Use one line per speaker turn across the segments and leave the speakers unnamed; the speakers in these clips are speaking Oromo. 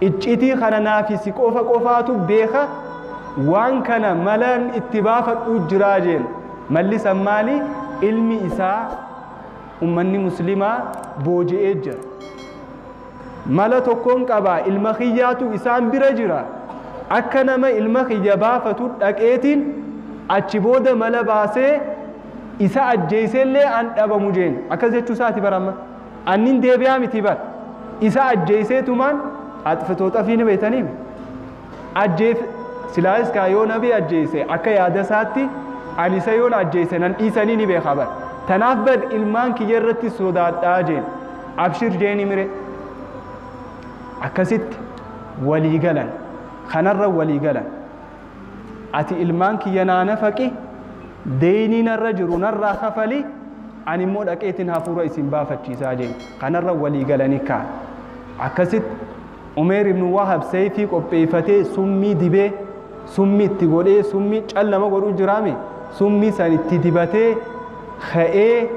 Iccitii kana naafi si qofa qofaatu beeka waan kana malan itti baafadhuu jiraa jeen. Malli san maali? Ilmi isaa ummanni muslimaa booji'ee jira. Mala tokkoon qaba, ilma kiyyaatu isaan bira jira. Akka nama ilma kiyya baafatu dhaqeetiin achi booda mala baasee isa ajjeesellee an dhabamu jeen. Akkas jechuu isaati bara amma. Annin deebi'aa miti bara. Isa ajjeeseetumaan axfitoo xafii ni beektanii? Ajjeef silaayis kaa yoo nabi ajjeese akka yaada isaatti ani isa yoon ajjeese nan dhiisanii ni beeka bara. Tanaaf bar ilmaan kiyya irratti sodaadhaa jeen. Abshir jeeni mire. Akkasitti walii galan. Kanarra walii galan. Ati ilmaan kiyya naa nafaqi, deynii narra jiru narraa kafali, ani immoo dhaqeetiin hafuura isin baafachiisaa jeen. Kanarra walii galanii kaan. Akkasitti Umeer ibn Wahab sayfii qopheeffatee summii dibee, summii itti godhee, summii callama godhuu jiraame, summii san itti dibatee ka'ee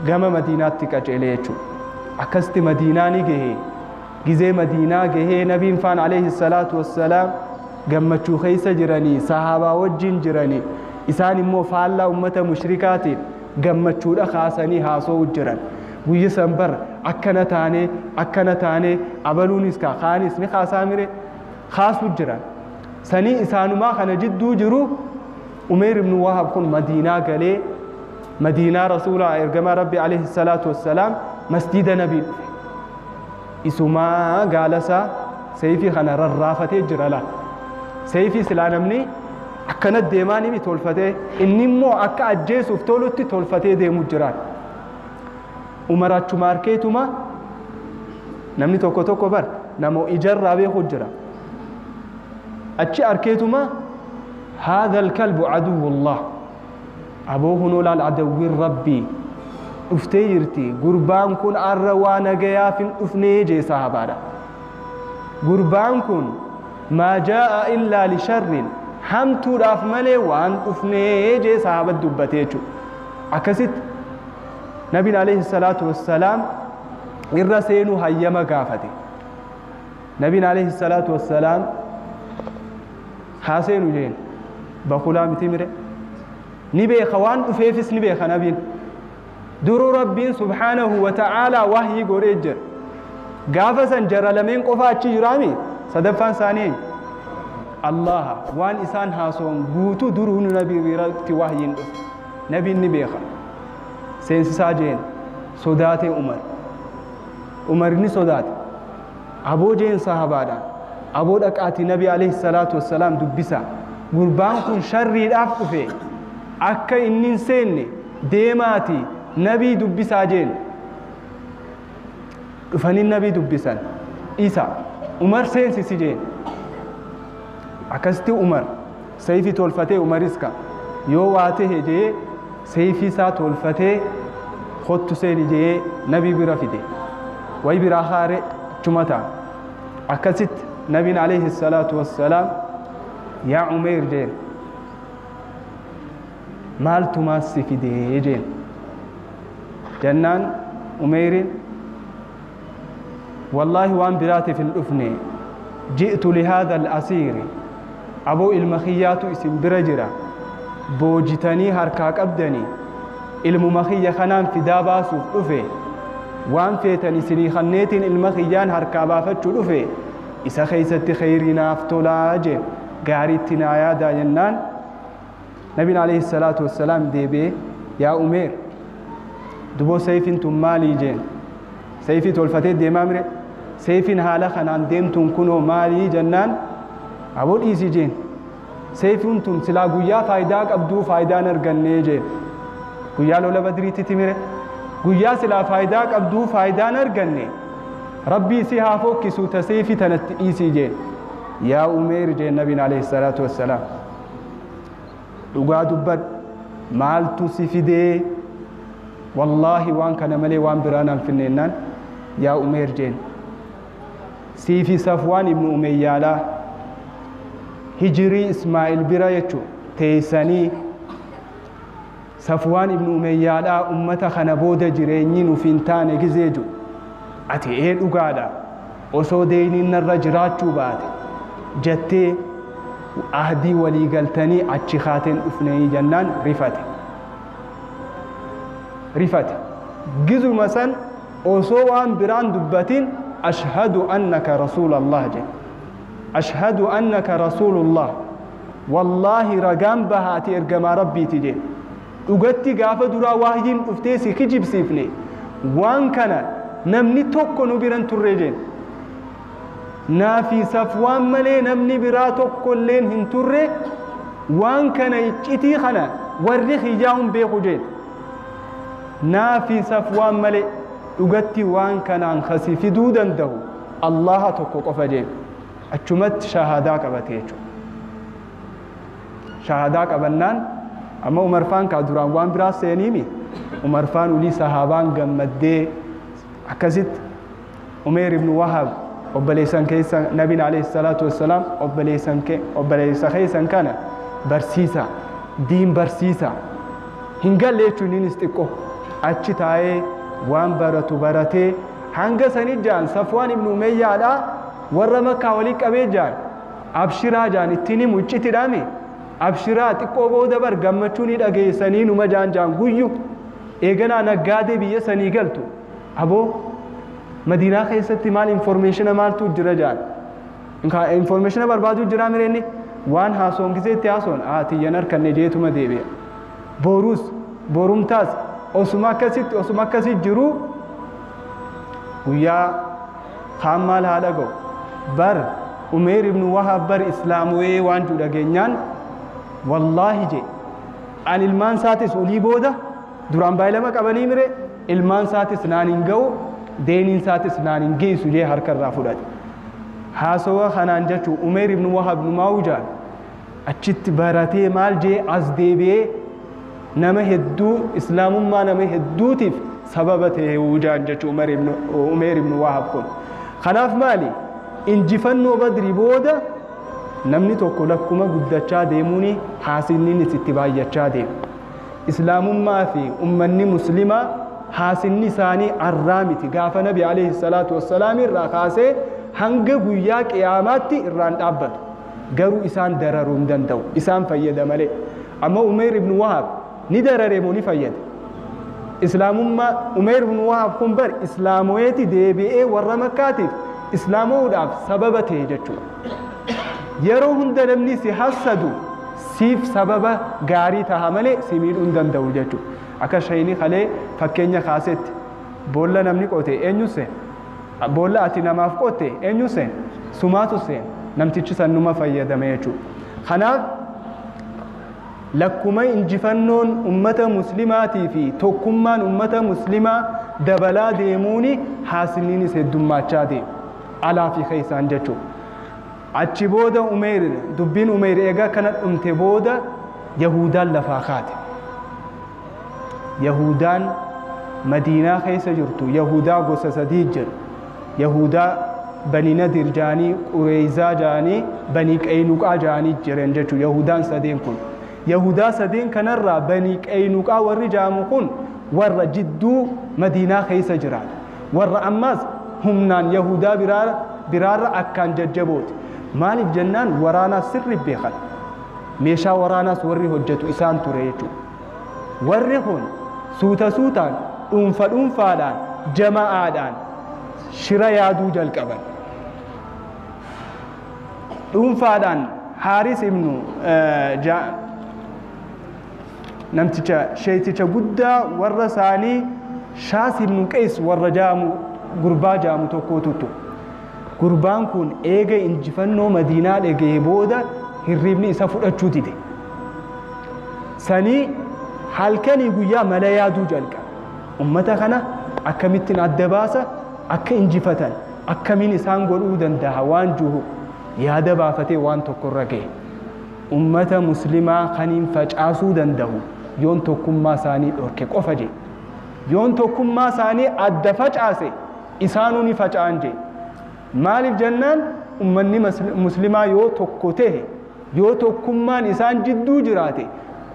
gama Madiinaatti qaceelee jechuudha. Akkasitti Madiinaa ni gahee. Gizee Madiinaa gahee nabiin faan alayhi salaatu wassalaam gammachuu keessa jiranii, sahaabaa wajjin jiranii, isaan immoo faallaa ummata mushrikaatiin gammachuudha kaasanii haasa'uu jiran. Guyyi san bar akkana taanee akkana taanee abaluunis kaa kaanis ni kaasaa mire kaasuu jiran. Sanii isaanumaa kana jidduu jiru Umeer ibn Wahab kun Madiinaa galee Madiinaa Rasuulaa ergamaa Rabbi alayhi salaatu wassalaam masjida nabii dhufe. Isumaa gaalasaa seeyfii kana rarraafatee jira laa. Seeyfii silaa namni akkana deemaa ni tolfatee inni immoo akka ajjeesuuf tolutti tolfatee deemu jiraan. Umar achuma harkeetuma namni tokko tokko bar nama ijarraa beeku jira. Achi harkeetuma haadha alkalbu aduwwullah aboo hunoo laal adawwiin rabbii dhuftee jirti gurbaan kun arra waa nagayaaf hin dhufnee jee sahabaadha. Gurbaan kun maa jaa'a illaa lisharrin hamtuudhaaf malee waan dhufnee jee sahaba dubbatee jechuudha. Akkasitti nabiin alayhi salaatu wassalaam irra seenuu hayyama gaafate. Nabiin alayhi salaatu wassalaam haa seenu jeen bakulaa miti mire ni beeka waan dhufeefis ni beeka nabiin. Duruu Rabbiin subhaanahu wa ta'aalaa wahyii godhee jira. Gaafa san jara lameen qofa achi jiraami sadaffaan isaanii eenyu? Allaha waan isaan haasawan guutuu duruu nabii biratti wahyiin dhufe. Nabiin ni beeka. Seensisaa jeen sodaatee Umar. Umar ni sodaate. Aboo jeen sahabaadhaan. Aboo dhaqaatii nabi alayhi salaatu wassalaam dubbisa. Gurbaan kun sharriidhaaf dhufe. Akka inni hin seenne deemaati nabii dubbisaa jeen. Dhufanii nabii dubbisan. Isa Umar seensisi jeen. Akkasitti Umar sayfii tolfatee Umaris ka yoo waa tahe jee sayfii isaa tolfatee kottu seeni jee nabii bira fide. Wayi biraa haare achuma ta'a. Akkasitti nabiin alayhi salaatu wassalaam yaa Umeer jeen maaltumaa si fidee jeen. Jennaan Umeerin wallaahi waan biraatiif hin dhufne ji'tu lihaadha al-asiiri aboo ilma kiyyaatu isin bira jira boojitanii harkaa qabdanii ilmuma kiyya kanaan fidaa baasuuf dhufe waan feetan isinii kanneetiin ilma kiyyaan harkaa baafachuu dhufe isa keessatti kheyrii naaf tolaa jeen gaariitti naa yaadaa jennaan nabiin alayhi salaatu wassalaam deebi'ee yaa Umeer duboo sayfiin tun maalii jeen sayfii tolfatee deemaa mire sayfiin haala kanaan deemtuun kunoo maalii jennaan aboo dhiisi jeen sayfiin tun silaa guyyaa faayidaa qabduu faayidaan argannee jeen guyyaa lola badriitti mire guyyaa silaa faayidaa qabduu faayidaan arganne rabbii si haa fokkisu ta sayfii tanatti dhiisii jeen yaa Umeer jeen nabiin alayhi salaatu wassalaam dhugaa dubbadhu maaltu si fidee wallaahi waan kana malee waan biraa naan finneennaan yaa Umeer jeen siifi Safwaan ibnu Umeyyaalaa hijirii Ismaa'il bira jechuun teessanii Safwaan ibnu Umeyyaalaa ummata kana booda jireenyi nuuf hin taane gizee jiru ati ee dhugaadha Osoo deeyniin narra jiraachuu baate jettee ahdii walii galtanii achi kaateen dhufnee jennaan rifate. Rifate. Gizuma san osoo waan biraan dubbatin ashhadu annaka rasuulallah jedhe. Ashhadu annaka rasuulullah. Wallaahi ragaan bahaati ergamaa rabbiiti jedhe. Dhugatti gaafa duraa waahyiin dhuftee si kijibsiifne waan kana namni tokko nu biran turre jedhe. Naafi Safwaan malee namni biraa tokko illeen hin turre waan kana iccitii kana warri xiyyaa hin beeku jedhe. Naafi Safwaan malee dhugatti waan kanaan kasi fiduu danda'u Allaha tokko qofa jedhe. Achumatti shahaadaa qabate jechuudha. Shahaadaa qabannaan amma Umarfaan kaa duraan waan biraa seeniimi Umarfaan ulii sahaabaan gammaddee akkasitti Umeer ibn Wahab obboleessan keessa nabiin alayhi salaatu wassalaam obboleessa keessan kana barsiisa diin barsiisa hin galle jechuun innis xiqqoo achi taa'ee waan baratu baratee hanga sanii jaan Safwaan ibn Umayyaadhaa warra Makkaa walii qabee jaan abshiraa jaan ittiin himu iccitiidhaami abshiraa xiqqoo booda bar gammachuu ni dhageessanii numa jaan jaan guyyu eeganaa naggaadee biyya sanii galtu aboo Madiinaa keessatti maal informeeshina maaltu jira jaan informeeshina barbaaduu jira mireenni waan haasoon gizeetti haasoon tiyyan harkanne jeetuma deebi'a boruus borumtaas osuma akkasitti osuma akkasitti jiru guyyaa kaan maal haa dhaga'u bar Umeer ibn Wahab bar islaamoyee waan jiru dhageenyaan wallaahi je an ilmaan isaatis olii booda duraan baay'ilama qabanii mire ilmaan isaatis naan hin ga'u deeniin isaatis naan hin geessu jee harka irraa fudhate. Haasawa kanaan jechuun Umeer ibn Wahab numaa'uu jaan achitti baratee maal jee as deebi'ee nama hedduu islaamummaa nama hedduutiif sababa ta'e jaan jechuun Umeer ibn Wahab kun. Kanaaf maali? Injifannoo Badrii booda namni tokko lakkuma guddachaa deemuun haasinniinis itti baay'achaa deema. Islaamummaa fi ummanni muslimaa haasinni isaanii arraa miti gaafa nabi alayhi salaatu wassalaam irraa kaasee hanga guyyaa qiyaamaatti irraan dhaabbatu. Garuu isaan dararuu hin danda'u. Isaan fayyada malee. Amma Umeer ibn Wahab ni darare moo ni fayyada? Islaamummaa Umeer ibn Wahab kun bar islaamoyeeti deebi'ee warra Makkaatiif islaamoodhaaf sababa ta'e jechuudha. Yeroo hunda namni si hassadu siif sababa gaarii taha malee si miidhuu hin danda'u jechuudha. Akka shayini kalee fakkeenya kaasetti boolla namni qote eenyu seen? Boolla ati namaaf qotte eenyu seen? Sumaatu seen. Namtichi san numa fayyadame jechuudha. Kanaaf lakkuma injifannoon ummata muslimaatii fi tokkummaan ummata muslimaa dabalaa deemuuni haasinniinis heddummaachaa deema. Alaa fi keessaan jechuudha. Achi booda Umeer dubbiin Umeer eegaa kana dhumte booda Yahudaan lafaa kaate. Yahudaan Madiinaa keessa jirtu Yahudaa gosa sadii jira. Yahudaa Bani Nadir jaanii, Qureeyzaa jaanii, Bani Qaynuqaa jaanii jiran jechuudha. Yahudaan sadeen kun. Yahudaa sadeen kanarraa Bani Qaynuqaa warri jaamu kun warra jidduu Madiinaa keessa jiraatu. Warra ammaas humnaan Yahudaa biraarra akkaan jajjabooti. Maaliif jennaan waraanaas sirri beekan. Meeshaa waraanaas warri hojjetu isaan ture jechuudha. Warri kun suuta suutaan dhuunfa dhuunfaadhaan jama'aadhaan shira yaaduu jalqaban. Dhuunfaadhaan Haaris ibnu namticha sheeticha guddaa warra isaanii Shaas ibnu Qees warra jaamu gurbaa jaamu tokkotu ture. Gurbaan kun eega injifannoo Madiinaa dhaga'ee booda hirribni isa fudhachuu dide. Sanii halkanii guyyaa mala yaaduu jalqabe. Ummata kana akkamittiin adda baasa akka injifatan akkamiin isaan godhuu danda'a waan jiru yaada baafatee waan tokkorra ga'e. Ummata muslimaa kaniin facaasuu danda'u yoon tokkummaa isaanii dhorke qofa jedhe. Yoon tokkummaa isaanii adda facaase isaanuu ni faca'an jedhe. Maaliif jennaan ummanni muslimaa yoo tokko ta'e yoo tokkummaan isaan jidduu jiraate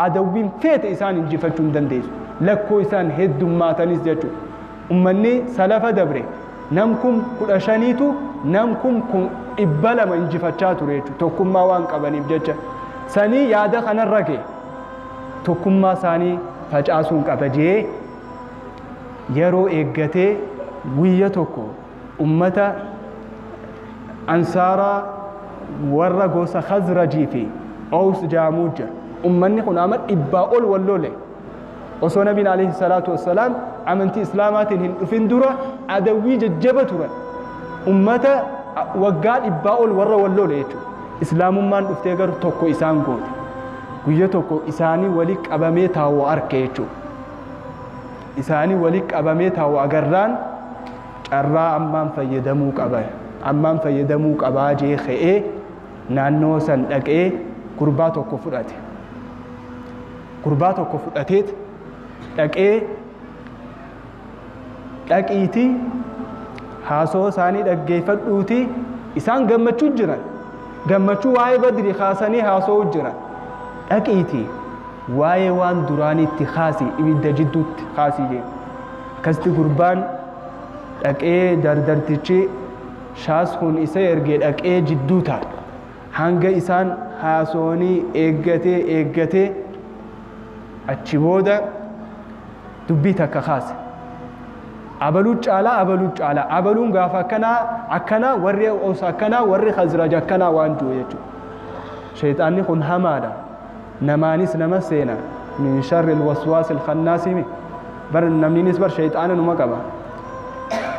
adawwiin feete isaan injifachuu hin dandeessu. Lakkoo isaan heddummaatanis jechuudha. Ummanni salafa dabre Nam 15,000tu nam 200,000 injifachaa ture jechuudha. Tokkummaa waan qabaniif jecha. Sanii yaada kanarra ga'e. Tokkummaa isaanii facaasuun qaba jee yeroo eeggatee guyya tokko ummata ansaaraa warra gosa Khazrajii fi Aws jaamuu jira. Ummanni kun amma 100 ol wal lole. Osoo nabiin alayhi salaatu wassalaam amantii islaamaatiin hin dhufin dura adawwii jajjaba turan. Ummata waggaa 100 ol warra wal lole jechuudha. Islaamummaan dhuftee garuu tokko isaan goote. Guyya tokko isaanii walii qabamee taa'u arke jechuudha. Isaanii walii qabamee taa'u agarraan carraa ammaan fayyadamuu qaba. Ammaan fayyadamuu qabaa jee ka'ee naannoo san dhaqee gurbaa tokko fudhate. Gurbaa tokko fudhateet dhaqee dhaqiitii haasoo isaanii dhaggeeffadhuutii isaan gammachuu jiran. Gammachuu waa'ee Badrii kaasanii haasoo jiran. Dhaqiitii waa'ee waan duraaniitti kaasii ibidda jidduutti kaasii jee. Akkasitti gurbaan dhaqee dardartichi shaas kun isa ergee dhaqee jidduu ta'a. Hanga isaan haasoonii eeggatee eeggatee achi booda dubbii takka kaase. Abaluu caalaa abaluu caalaa abaluun gaafa akkanaa akkanaa warri Aws akkanaa warri Khazraj akkanaa waan jiru jechuudha. Shayxaanni kun hamaadha. Namaanis nama seena. Min sharri alwaswaas alkhannaasi bar namninis bar shayxaana numa qaba.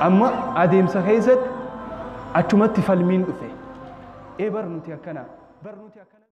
Amma adeemsa keessatti achumatti falmiin dhufe. Ee bar nuti akkanaa bar nuti akkanaa.